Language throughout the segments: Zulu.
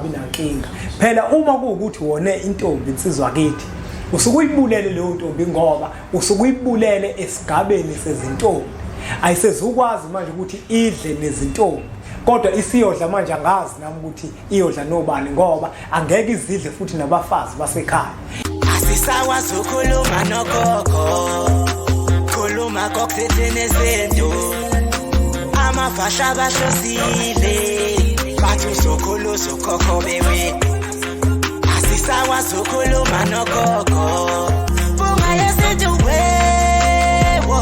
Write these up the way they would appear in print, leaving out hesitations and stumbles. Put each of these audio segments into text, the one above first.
Ungabi nankinga phela uma kuwukuthi wone intombi, insizwa kithi, usuke uyibulele leyo ntombi, ngoba usuke uyibulele esigabeni sezintombi. Ayisezukwazi manje ukuthi idle nezintombi, kodwa isiyodla manje angazi nami ukuthi iyodla nobani, ngoba angeke izidle futhi nabafazi basekhaya. Asisakwazi ukukhuluma nogogo, khuluma kokuthini izinto amafasha bahlosile, bathi uzokhulu uzokhokho bewethu. Asisakwazi ukukhuluma nogogo, bunga yesintu wewo.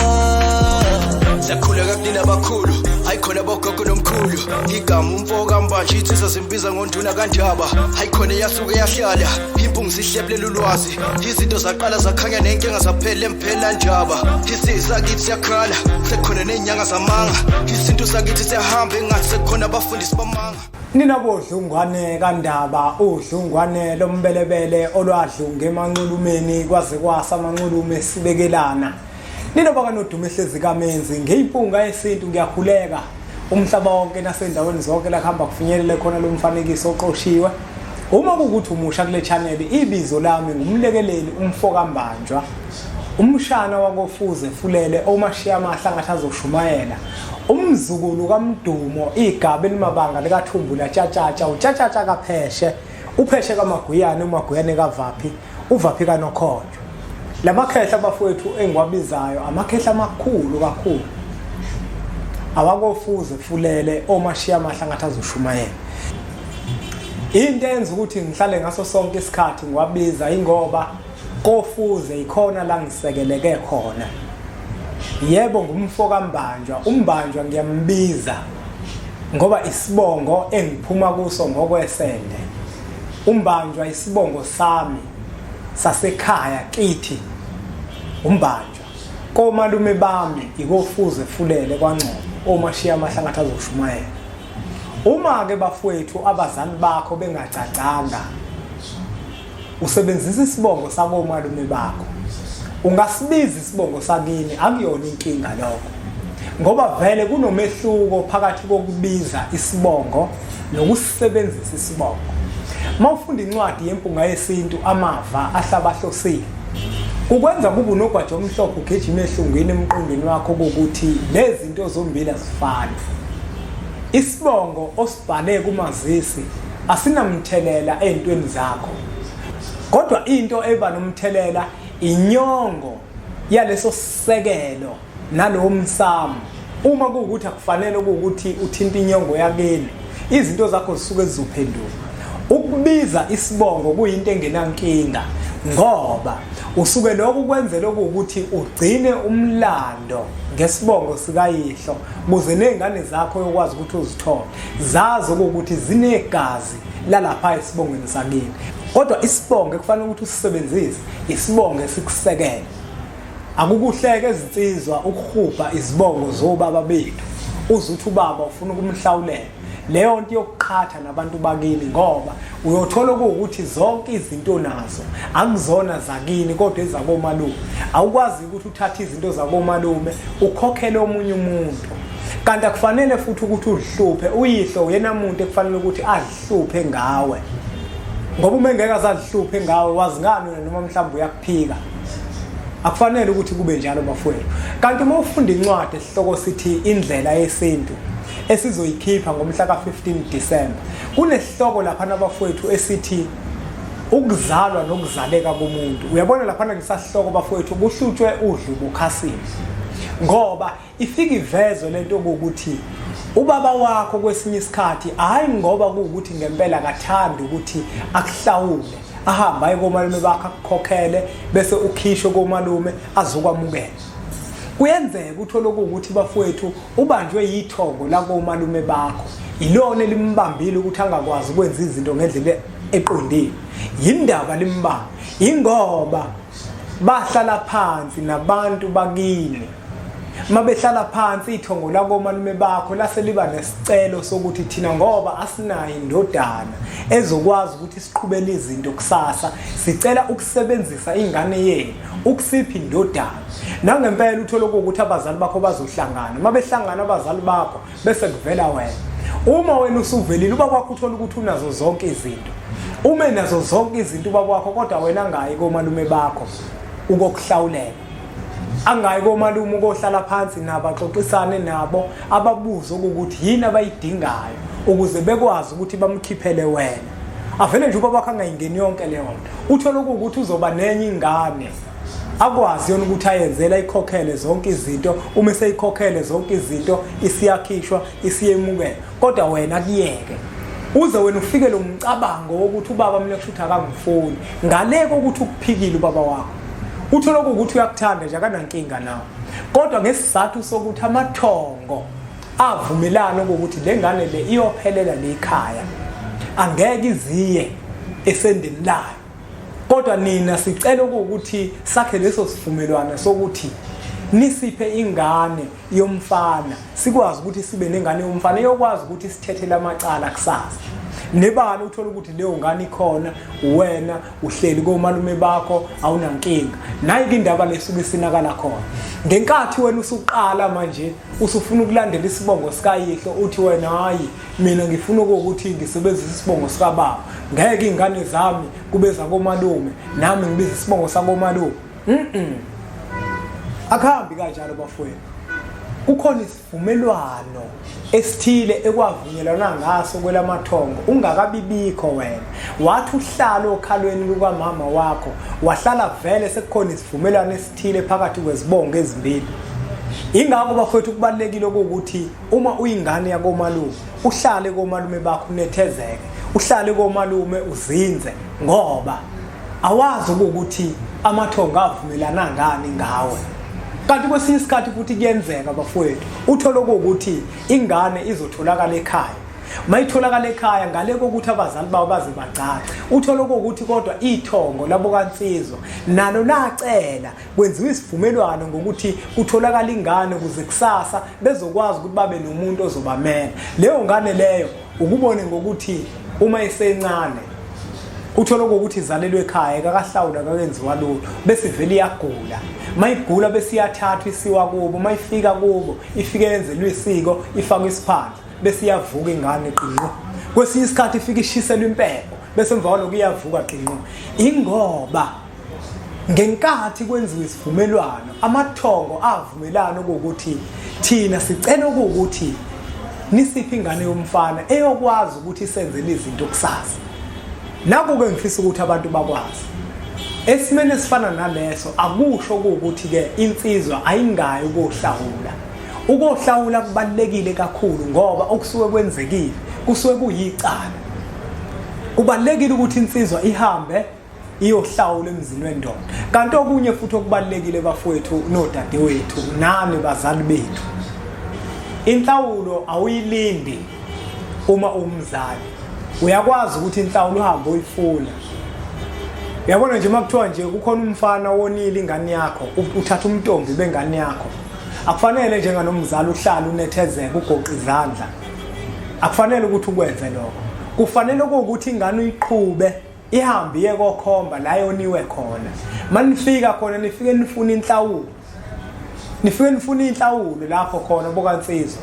Siyakhuleka kunina abakhulu, hayi khona bogogo nomkhulu. Igama umfo kaMbanje, insizwa zimbiza ngonduna kaNdaba. Hayi khona yasuke yahlala impungu, sihlebulela ulwazi. Izinto zaqala zakhanya nenkinga zaphela emphela njaba. Isisakithi siyakhala, sekukhona ney'nyanga zamanga. Isintu sakithi siyahamba engathi sekukhona abafundisi bamanga. Nina bodlungwane kaNdaba, udlungwane lombelebele olwadlunga emanxulumeni kwaze kwasa amanxulume sibekelana. Nina bakanodumo ehlezi kamenzi ngeyimpunga yesintu, ngiyakhuleka umhlaba wonke nasendaweni zonke la kuhamba kufinyelele khona lo mfanekiso oqoshiwe. Uma kuwukuthi umusha kule channel, ibizo lami ngumlekeleli umfokaMbanjwa, umshana wakofuze fulele omashiya amahla ngathi azoshumayela, umzukulu kaMdumo, igaba elimabanga likaThumbu latshatshatsha, utshatshatsha kapheshe, upheshe kaMaguyane, uMaguyane kaVaphi, uVaphi kaNokhonjwa. Lamakhehla bafowethu engiwabizayo amakhehla amakhulu kakhulu awakofuze fulele omashiya amahla ngathi azoshumayela. Into enza ukuthi ngihlale ngaso sonke isikhathi ngiwabiza ingoba kofuze ikhona la ngisekeleke khona. Yebo, ngumfo kaMbanjwa, uMbanjwa ngiyambiza ngoba isibongo engiphuma kuso ngokwesende. UMbanjwa isibongo sami sasekhaya kithi, uMbanjwa. Komalume bami ikofuze fulele kwaNgcobo omashiya amahlangathi azoshumayela. Uma-ke bafowethu abazali bakho bengacacanga, usebenzisa isibongo sakomalume bakho, ungasibiza isibongo sakini, akuyona inkinga lokho, ngoba vele kunomehluko phakathi kokubiza isibongo nokusebenzisa isibongo. Uma ufunda incwadi yempunga yesintu amava ahlabahlosile, kukwenza kube unogwaja omhlophe ugijima ehlungwini emqondweni wakho kokuthi lezi zinto zombili azifani. Isibongo osibhale kumazisi asinamthelela ey'ntweni zakho, kodwa into eba nomthelela inyongo yaleso sisekelo nalowo msamo. Uma kuwukuthi akufanele kuwukuthi uthinte inyongo yakini, izinto zakho zisuke zizophenduka. Ukubiza isibongo kuyinto engenankinga, ngoba usuke lokhu kwenzela okuwukuthi ugcine umlando ngesibongo sikayihlo, kuze nezingane zakho uyokwazi ukuthi uzithole zazi ukuthi zinegazi lalapha esibongweni sakini. Kodwa isibongo ekufanele ukuthi usisebenzise isibongo esikusekele. Akukuhleke ezinsizwa ukuhubha izibongo zobaba bethu, uze uthi ubaba ufuna ukumhlawulela. Leyo nto yokuqhatha nabantu bakini, ngoba uyothola okuwukuthi zonke izinto nazo akuzona zakini kodwa ezakomalume. Awukwazi ukuthi uthathe izinto zakomalume ukhokhele omunye umuntu, kanti akufanele futhi ukuthi uzihluphe. Uyihlo uyena muntu ekufanele ukuthi azihluphe ngawe, ngoba uma engeke azazihluphe ngawe, wazi ngani wena noma mhlawumbe uyakuphika? Akufanele ukuthi kube njalo bafowethu. Kanti uma ufunda incwadi esihloko sithi Indlela Yesintu esizoyikhipha ngomhla ka-15 December, kunesihloko laphana bafowethu esithi ukuzalwa nokuzaleka komuntu. Uyabona laphana ngisasihloko bafowethu kuhlutshwe udlubu khasini, ngoba ifike ivezwe lento ukuthi ubaba wakho kwesinye isikhathi, hhayi ngoba kuwukuthi ngempela akathandi ukuthi akuhlawule, ahambe aye komalume bakho akukhokhele, bese ukhishwe komalume azokwamukela. Kuyenzeka uthole okuwukuthi bafowethu ubanjwe yithongo lakomalume bakho, ilona elimbambile ukuthi angakwazi ukwenza izinto ngendlela eqondile. Yindaba limbamba? Ingoba bahlala phansi nabantu bakini. Uma behlala phansi, ithongo lakomalume bakho lase liba nesicelo sokuthi thina ngoba asinayo indodana ezokwazi ukuthi siqhubele izinto kusasa, sicela ukusebenzisa ingane yenu ukusipha indodana. Nangempela uthole ukuthi abazali bakho bazohlangana. Uma behlangana abazali bakho, bese kuvela wena. Uma wena usuvelile ubaba wakho uthola ukuthi unazo zonke izinto, uma enazo zonke izinto ubaba wakho, kodwa wena angayi komalume bakho ukokuhlawulela, angayi komalume ukohlala phansi nabo axoxisane nabo, ababuze ukuthi yini abayidingayo ukuze bekwazi ukuthi bamkhiphele wena. Avele nje ubaba wakho angayingeni yonke leyo nto, uthole ukuthi uzoba nenye ingane akwazi yona ukuthi ayenzela ikhokhele zonke izinto. Uma eseyikhokhele zonke izinto, isiyakhishwa, isiyemukela, kodwa wena kuyeke uze wena ufike lo mcabango wokuthi ubaba mina kusho ukuthi akangifuni, ngale kokuthi ukuphikile ubaba wakho. Uthole ukuthi uyakuthanda nje, akanankinga nawe, kodwa ngesizathu sokuthi amathongo avumelana ukuthi le ngane le iyophelela lekhaya, angeke iziye esendeni layo, kodwa nina sicela ukuthi sakhe leso sivumelwano sokuthi nisiphe ingane yomfana, sikwazi ukuthi sibe nengane yomfana eyokwazi ukuthi sithethele amacala kusasa. Nebala uthola ukuthi leyo ngane ikhona, wena uhleli komalume bakho, awunankinga. Nayi-ke indaba lesuke isinakala khona ngenkathi wena usuqala manje usufuna ukulandela isibongo sikayihlo, uthi wena hayi, mina ngifuna ukuthi ngisebenzise isibongo sikababa, ngeke iy'ngane zami kube zakomalume, nami ngibiza isibongo sakomalume. Akuhambi kanjalo bafowethu. Kukhona isivumelwano esithile ekwavunyelwana ngaso kwelamathongo ungakabibikho wena. Wathi uhlala okhalweni lukamama wakho, wahlala vele sekukhona isivumelwano esithile phakathi kwezibongo ezimbili. Ingakho bafowethu kubalulekile ukuthi uma uyingane yakomalume uhlale komalume bakho unethezeke, uhlale komalume uzinze, ngoba awazi ukuthi amathongo avumelana ngani ngawe. Kanti kwesinye isikhathi futhi kuyenzeka bafowethu uthole ukuthi ingane izotholakala ekhaya, mayitholakala ekhaya ngale kokuthi abazali babo baze bagcace, uthole ukuthi kodwa ithongo labo kansizwa nalo lacela kwenziwa isivumelwano ngokuthi kutholakala ingane ukuze kusasa bezokwazi ukuthi babe nomuntu ozobamela. Leyo ngane leyo ukubone ngokuthi uma isencane uthole ukuthi izalelwe ekhaya, kakahlawula, kakenziwa lutho, bese ivele iyagula. Mayigula bese iyathathwa isiwa kubo, mayifika kubo ifike yenzelwe isiko, ifakwe isiphandla, bese iyavuka ingane qinqo. Kwesinye isikhathi ifike ishiselwe impepho, bese emva kwalokho iyavuka qinqo. Ingoba ngenkathi kwenziwa isivumelwano amathongo avumelana ukuthi thina sicela ukuthi nisiphe ingane yomfana eyokwazi ukuthi isenzele izinto kusasa. Naku-ke ngifisa ukuthi abantu bakwazi esimeni esifana naleso, akusho ukuthi-ke insizwa ayingayi ukuyohlawula. Ukuyohlawula kubalulekile kakhulu ngoba okusuke kwenzekile kusuke kuyicala. Kubalulekile ukuthi insizwa ihambe iyohlawula emzini wendoda. Kanti okunye futhi okubalulekile bafowethu nodadewethu nani bazali bethu, inhlawulo awuyilindi uma umzali. Uyakwazi ukuthi inhlawulo uhambe uyifuna. Uyabona nje uma kuthiwa nje kukhona umfana wonile ingane yakho, uthatha umntombi bengane yakho, akufanele njenganomzali uhlale unethezeka ugoqa izandla. Akufanele ukuthi ukwenze lokho. Kufanele ukuthi ingane uyiqhube ihambe iye kokhomba la yoniwe khona. Manifika khona nifike nifune inhlawulo, nifike nifune inhlawulo lapho khona bokansizwa.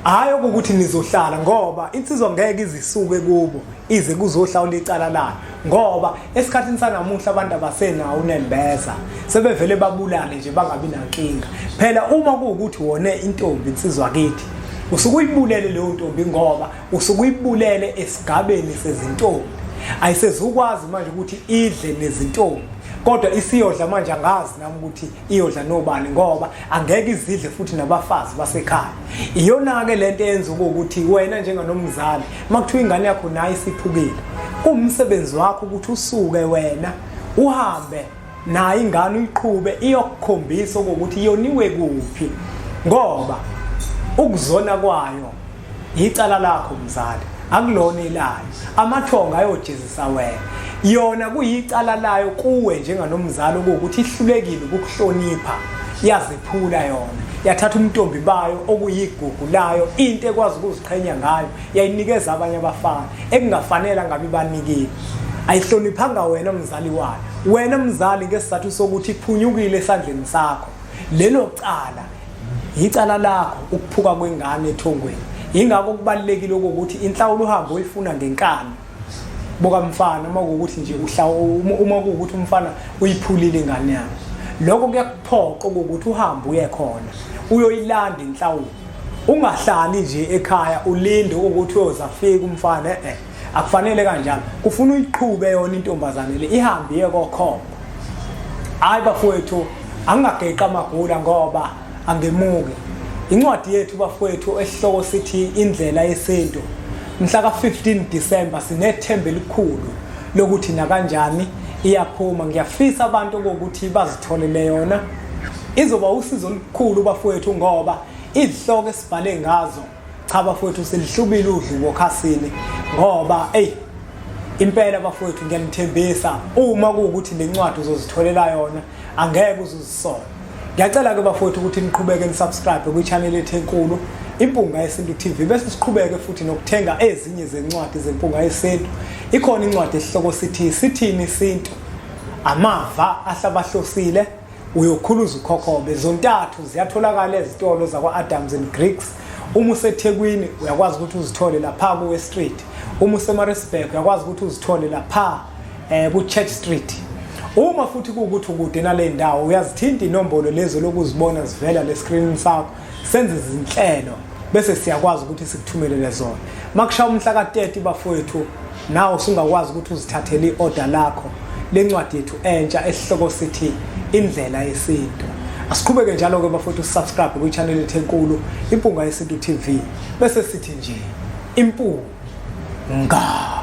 Hhayi ukuthi nizohlala, ngoba insizwa ngeke izisuke kubo ize kuzohlawula icala layo, ngoba esikhathini sanamuhla abantu abasenawo unembeza, sebevele babulale nje bangabi nankinga. Phela uma kuwukuthi wone intombi insizwa kithi, usuke uyibulele leyo ntombi, ngoba usuke uyibulele esigabeni sezintombi. Ayisezukwazi manje ukuthi idle nezintombi, kodwa isiyodla manje angazi nami ukuthi iyodla nobani, ngoba angeke izidle futhi nabafazi basekhaya. Iyona-ke lento eyenza ukuthi wena njenganomzali uma kuthiwa ingane yakho nayo isiphukile, kuwumsebenzi wakho ukuthi usuke wena uhambe nayo ingane uyiqhube iyokukhombisa ukuthi yoniwe kuphi, ngoba ukuzona kwayo yicala lakho mzali, akulona elayo. Amathongo ayojezisa wena, yona kuyicala layo kuwe njenganomzali okuwukuthi ihlulekile ukukuhlonipha, yaziphula yona, yathatha umntombi bayo okuyigugu layo, into ekwazi ukuziqhenya ngayo, yayinikeza abanye abafana ekungafanele angabe ibanikile. Ayihloniphanga wena mzali wayo. Wena mzali, ngesizathu sokuthi iphunyukile esandleni sakho, lelo cala yicala lakho. Ukuphuka kwengane ethongweni Yingakho kubalulekile ukuthi inhlawulo uhambe uyifuna ngenkani bokamfana uma kuwukuthi nje uma kuwukuthi umfana uyiphulile ingane yakho. Lokho kuyakuphoqa ukuthi uhambe uye khona uyoyilanda inhlawulo. Ungahlali nje ekhaya ulinde ukuthi uyoze afike umfana eh akufanele kanjalo. Kufuna uyiqhube yona intombazane le ihambe iye kokhomba. Hayi bafowethu, angingageqi amagula ngoba angemuke. Incwadi yethu bafowethu esihloko sithi Indlela Yesintu mhla ka-15 December sinethemba elikhulu lokuthi nakanjani iyaphuma. Ngiyafisa abantu ukuthi bazitholele yona. Izoba usizo olukhulu bafowethu ngoba izihloko esibhale ngazo cha bafowethu silihlubile udlubo khasini ngoba eyi impela bafowethu ngiyanithembisa uma kuwukuthi le ncwadi uzozitholela yona angeke uzuzisole. Ngiyacela-ke bafowethu ukuthi niqhubeke nisubscribe kwi-channel yethu enkulu Impunga Yesintu TV bese siqhubeke futhi nokuthenga ezinye zencwadi zeMpunga Yesintu. Ikhona incwadi esihloko sithi Sithini Isintu, amava ahlabahlosile, uyokhuluza ukhokhobe. Zontathu ziyatholakala ezitolo zakwa-Adams and Griggs. Uma useThekwini uyakwazi ukuthi uzithole lapha ku-West Street. Uma useMaritzburg uyakwazi ukuthi uzithole lapha ku-Church Street. Uma futhi kuwukuthi ukude nale ndawo uyazithinta inombolo lezo lokuzibona zivela le screen sakho, senze izinhlelo bese siyakwazi ukuthi sikuthumelele zona. Makushaya umhla ka-30 bafowethu, nawe usungakwazi ukuthi uzithathele i-order lakho lencwadi yethu entsha esihloko sithi Indlela Yesintu. Asiqhubeke njalo-ke bafowethu subscribe kwi-channel yethu enkulu Impunga Yesintu TV bese sithi nje impunga.